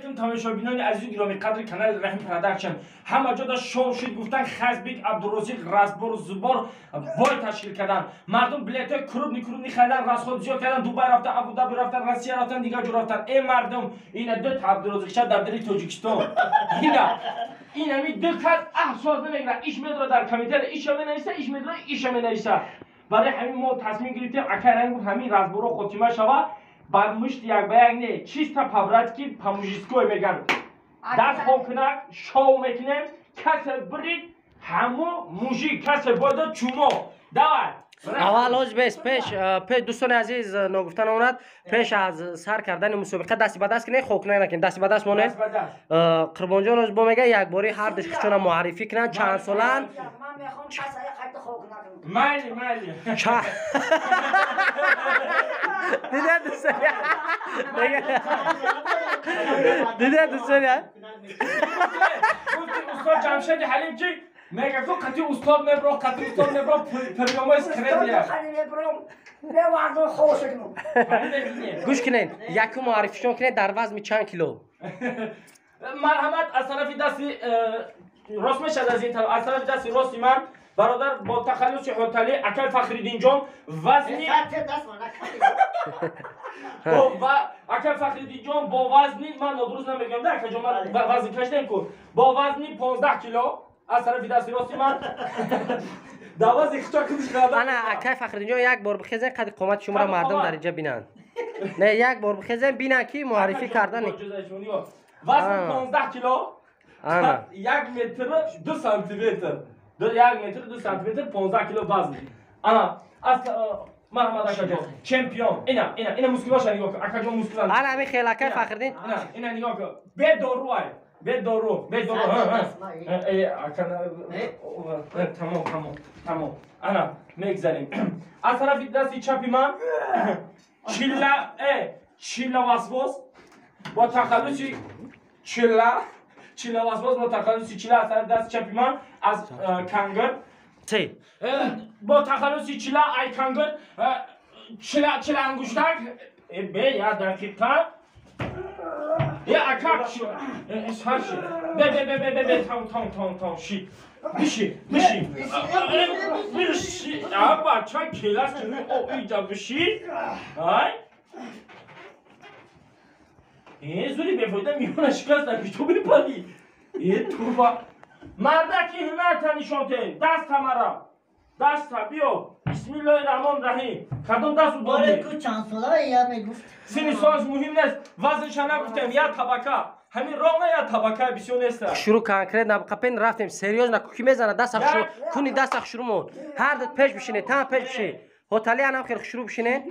Алейкум тамошобинони азизу гиромиқадри канали Раҳим Продакшн. Ҳама ҷода шоу шуд, гуфтан Хазбик Абдурозиқ разбору зубор бой ташкил кардан. Мардум билетҳои крупный крупный харидан, расход зиёд кардан, Дубай рафтан, Абудаби рафтан, Россия рафтан, дигар ҷо рафтан. Э мардум, ина ду Абдурозиқша дар дили Тоҷикистон. Ина инами ду кас аҳсос намегирад. Иш медора дар комментария, иша менависа, иш медора, иша менависа. Барои ҳамин мо тасмим гирифтем, акай Раҳим гуфт ҳамин разборо хотима шава. Бар мушт як ба як не, чисто по-братски, по-мужской меган. Даст хокунак шоу мекунем, касе брид ҳамо мужик, касе бойда чумо. Давай. Аввал оз бес пеш пеш дӯстони азиз, ногуфта намонад, пеш аз сар кардани мусобиқа дасти ба даст кинед, хокунак накунед, дасти ба даст монед. Қурбонҷон оз бо мега якбори ҳар душхичона муаррифӣ кунанд, чанд соланд. Майли, майли. Дида дӯстони, дида дӯстони. Гуфти устод Ҷамшеди Ҳалим ки мега ку қати устод мебро, қати устод мебро, приёмои скредия. Гӯш кунед, якум муаррифишон кунед дар вазми чанд кило. Марҳамат, аз тарафи дасти рост мешавад, аз ин тараф, аз тарафи дасти рости ман бародар бо тахаллуси Ҳоталӣ акай Фахриддинҷон, вазни ва акай Фахриддинҷон бо вазни, ман нодуруст намегӯям да акаҷон, ман вазн кашидем ку, бо вазни 15 кило аз тарафи дасти рости ман дар вазни хича кудиш карда. Ана акай Фахриддинҷон, як бор бихезен, қади қомати шуморо мардум дар инҷа бинанд. Не, як бор бихезен, бинанд ки муаррифӣ кардани. Вазни 15 кило, 1 метр 2 сантиметр. 1 метр 2 сантиметр, 15 кило вазн. Ана, аз марҳамат акаҷон, чемпион. Ина, ина, ина мускулаша нигоҳ кун. Акаҷон мускула. Ана ҳамин хел акай Фахриддин. Ина, ина нигоҳ кун. Бедору ай. Бедору, бедору. Э, ака, тамом, тамом, тамом. Ана, мегзарем. Аз тарафи дасти чапи ман Чилла, Чилла васвос бо тахаллуси Чилла, Чилла васвос бо тахаллуси Чилла аз тарафи дасти чапи ман аз Кангар. Бо тахаллуси Чилла ай Кангар, Чилла, Чилла ангуштак. Бе, я дақиқа. Я ака, сар ши. Бе, бе, бе, бе, бе, бе, там, там, там, там, ши. Биши, биши. Биши. А бача келас ки о иҷа биши. Ай. Э, зури бефоида миёна шикаста, ки ту мепарӣ. Э, туба. Мардаки ҳунарта нишон деҳ. Даст тамара. Даста биё. Бисмиллоҳи раҳмони раҳим. Кадом даст удобный? Оре ку чанд сола я мегуфт. Синни солаш муҳим нест. Вазнша нагуфтем, як табака. Ҳамин ровно як табака бисёр неста. Шурӯъ конкретно қапен рафтем, серьёзно ки мезана даста хушрӯ, куни даста хушрӯ мон. Ҳар ду пеш бишинед, тан пеш бишинед. Ҳотали анам хел хушрӯ бишинед.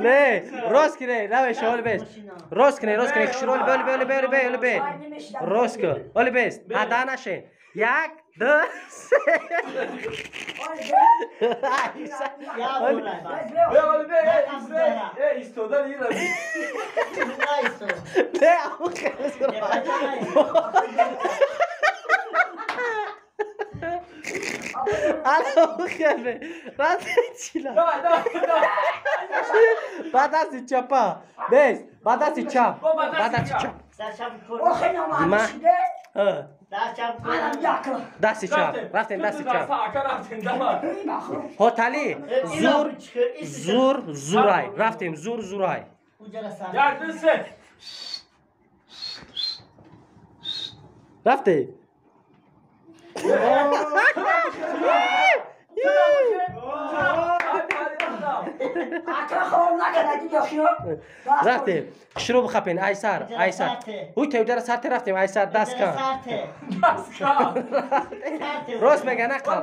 Не, рост кине, намеша, оли бес. Рост кине, рост кине, хушрӯ, оли бе, оли бе, оли бе, оли бе. Рост кун, оли бес. Ҳада нашен. 1, 2, 3. Бе, оли бе, э, истода ира. Не, аму хеле Ало хеле. Раст чила. Давай, давай, давай. Ба дасти чапа. Бес, ба дасти чап. Ба дасти чап. Дасти чап. Рафтем дасти чап. Ҳотали зур зур зурай. Рафтем зур зурай. 1, 2, 3. Рафтем. Рафтем. Хушрӯ бихапен, айсар, айсар. Ҳуй тевҷара сарте рафтем, айсар даст кан. Даст кан. Рост мега нақал.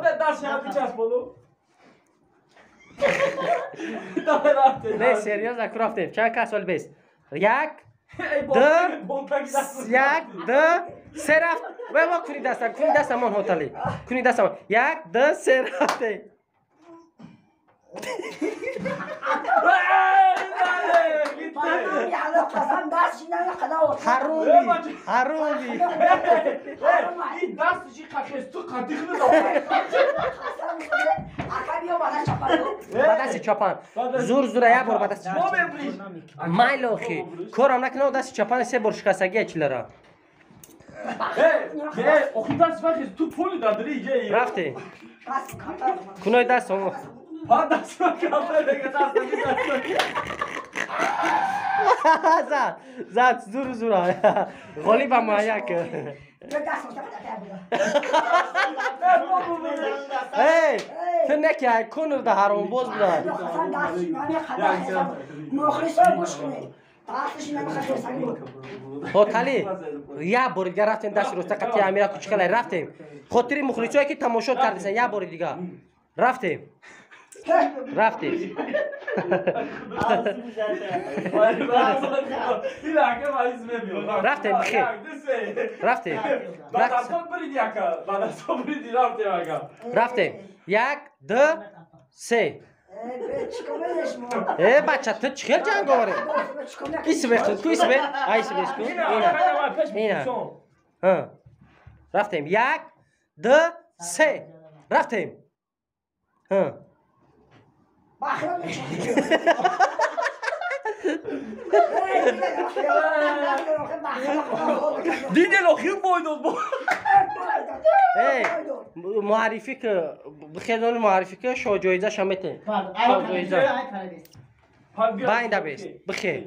Не, серьёзно ку рафтем. Чанд кас оли бес? 1, 2, 1, 2, 3 рафт. Вай мо куни даста, куни даста мон ҳотали. Куни даста мон. 1, 2, 3 рафтем. Ҳаруми, ҳаруми. Ин даст чи қахес ту қадиқ. Ба дасти чапан. Зур зура як бор ба дасти. Майл охи. Корам накунад дасти чапан се бор шикастагия чилара. Охи даст вахи ту поли дадри иҷа. Рафте. Куной даст омо. Па даст вахи даст. Зад, зад, зур зура. Ғолиба муайян кар. Эй, ту неки ай кунур да ҳаромбоз буда. Хотали, як бори дига рафтем дасти роста қати Амира Кучикалай рафтем. Хотири мухлисое ки тамошо кардисан як бори дига. Рафтем. Рафтем. Рафтем, бихе. Рафтем. Рафтем. Як, ду, се. Э, бача, ту чӣ хел ҷанговарӣ? Исбе, ку исбе? Ай исбе ку. Ина. Ина. Рафтем. Як, ду, се. Рафтем. Дидел охир бой дод. Эй, муаррифӣ ки бихелон муаррифӣ ки шо ҷоизаша метем. Ҷоиза. Байнда бест. Бихе.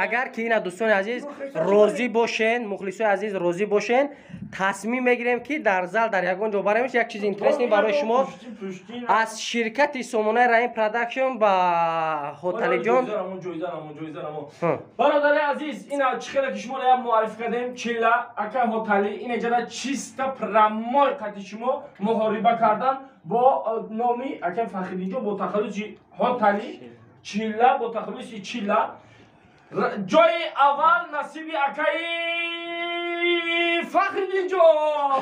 Агар ки ина дӯстони азиз розӣ бошен, мухлисои азиз розӣ бошен, тасмим мегирем ки дар зал дар ягон ҷо баремш як чизи интересный барои шумо аз ширкати Сомонаи Раҳим Продакшн ба Хоталиҷон. Бародари азиз, ина чӣ хеле ки шуморо як муаррифӣ кардем, чила ака Хотали ин ҷада чиста прямой қати шумо муҳориба кардан бо номи ака Фахриддинҷон бо тахаллуси Хотали, чила бо тахаллуси чила. Ҷои аввал насиби акаи Фахриддинҷон.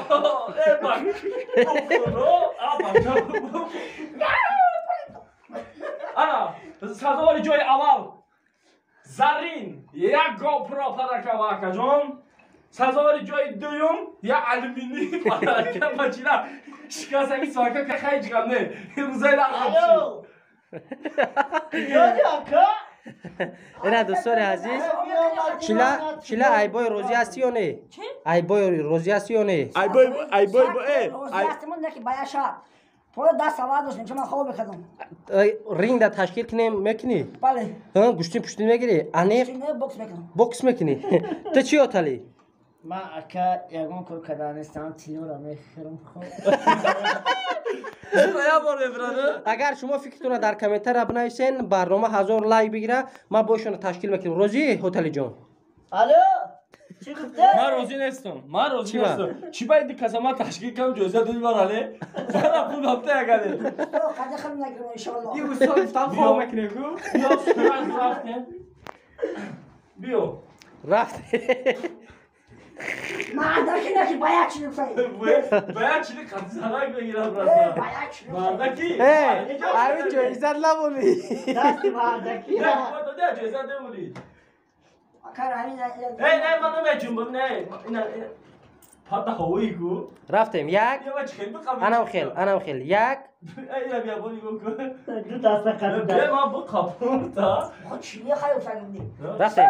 Ана сазовори ҷои аввал Зарин як GoPro падарка ва акаҷон. Сазовори ҷои дуюм як алюминий падарка ва чила шикастаги свака хай ҷигам не рӯзаи лағ. Ина дӯстони азиз, чила чила айбои розӣ ҳастӣ ё не? Айбои розӣ ҳастӣ ё не? Айбой айбой Ринг да ташкил кунем мекунӣ? Гӯштин пуштин мегирӣ? Анеқ бокс мекунӣ? Ту чӣ Оталӣ? Ман ака ягон кор карда нестам, тилора мехӯрам. Агар шумо фикртонро дар комментария бинависен, барнома 1000 лайк бигира, ман бо шумо ташкил мекунем. Розӣ, Хоталиҷон? Алло, чӣ гуфте? Ман розӣ нестам. Ман розӣ нестам. Чӣ бояд каса ман ташкил кардам, ҷоиза додӣ ман але? Ман пул ҳафта ягаде. Қади хам нагирам иншоаллоҳ. Ин устод гуфтам хоб мекунем ку? Биё, рафтем. Биё. Рафтем. Мардаки наки баяк чили гуфтаи. Баяк чили қати занак мегирам раса. Мардаки. Эй, ами ҷоиза набули. Дасти мардаки. Не, ҷоиза набули. Эй, не, ман намеҷунбам, не. Ина пата ҳавои ку. Рафтем. Як. Анам хел, анам хел. Як. Эй, ина бия бони ку. Ду даста қати. Бе ман бу қапум та. Худ чили хай гуфтагим. Рафтем.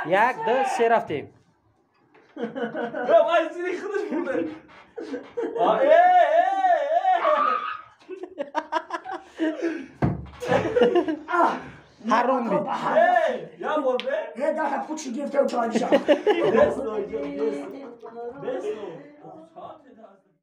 Як, ду, се рафтем. Вай зири худаш бурда. Ҳаром би. Я бор бе. Е даха пучи гирифта уча. Бесно, бесно.